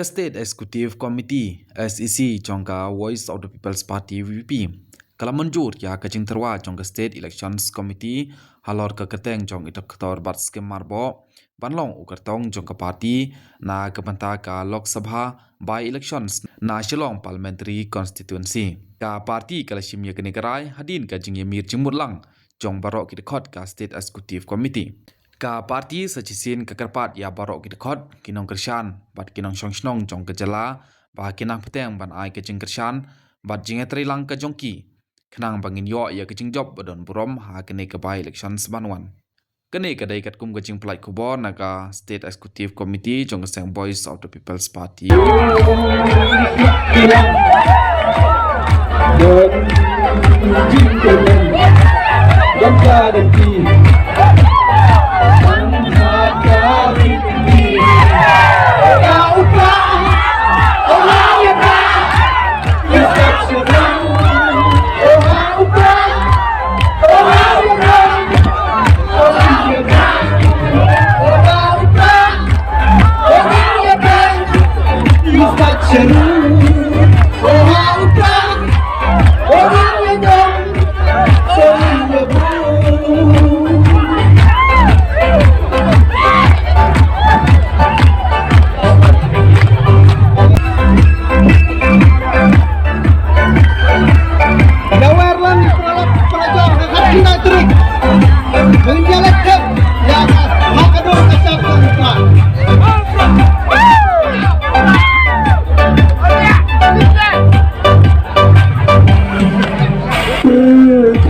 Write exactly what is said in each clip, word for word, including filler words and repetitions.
State Executive Committee, S E C, jong ka Voice of the People's Party, V P P, ka la mynjur ïa ka jingtyrwa jong ka State Elections Committee halor ka kyrteng jong i Doctor Batskhem Myrboh ban long u kyrtong jong ka party na ka bynta ka Lok Sabha by-elections na Shillong Parliamentary Constituency. Ka party ka la shim ïa kane ka rai hadien ka jingïamir jingmut lang jong baroh ki dkhot ka State Executive Committee. Ka party sa shisien ka kyrpad ïa baroh ki dkhot, ki nongkyrshan bad ki nongshong shnong jong ka jylla ba kin nang bteng ban ai ka jingkyrshan bad jingïatreilang ka jong ki, khnang ba ngin ïoh ïa ka jingjop ba don burom ha kane ka by-elections ban wan. Kane ka dei katkum ka jingpynlait khubor na ka State Executive Committee jong ka seng Voice of the People's Party.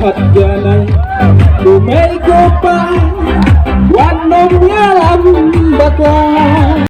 Khat janai, kumei kupa, wan nong ngalam bakla.